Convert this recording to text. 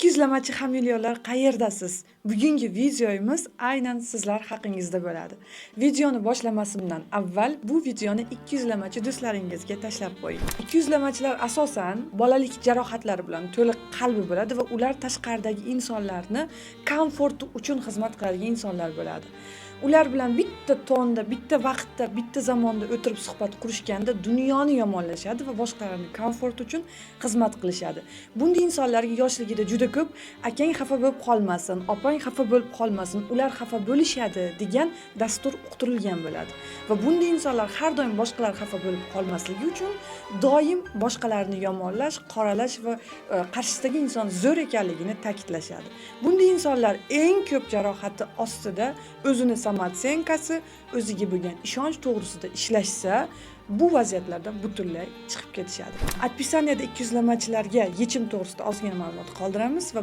Ikkiyuzlamachi hamyonlar, qayerdasiz? Bugungi videomiz aynan sizlar haqingizda bo'ladi. Videoni boshlamasimdan avval bu videoni ikkiyuzlamachi do'stlaringizga tashlab qo'ying. Ikkiyuzlamachilar asosan bolalik jarohatlari bilan to'liq qalbi bo'ladi va ular tashqaridagi insonlarni komforti uchun xizmat qiladigan insonlar bo'ladi. Ular bilan bitta tonda, bitta vaqtda, bitta zamonda o'tirib suhbat qurishganda dunyoni yomonlashadi va boshqalarni komforti uchun xizmat qilishadi. Bunday insonlarga yoshligida juda ko'p "Akang xafa bo'lib qolmasin, opang xafa bo'lib qolmasin, ular xafa bo'lishadi" degan dastur uqtirilgan bo'ladi. Va bunday insonlar har doim boshqalar xafa bo'lib qolmasligi uchun doim boshqalarni yomonlash, qoralash va qarshisidagi inson zo'r ekanligini ta'kidlashadi. Bunday insonlar eng ko'p jarohati ostida o'zini самооценка si, o'ziga bo'lgan ishonch to'g'risida ishlashsa, bu vaziyatlardan butunlay chiqib ketishadi. Описание da ikkiyuzlamachilarga yechim to'g'risida ozgina ma'lumot qoldiramiz va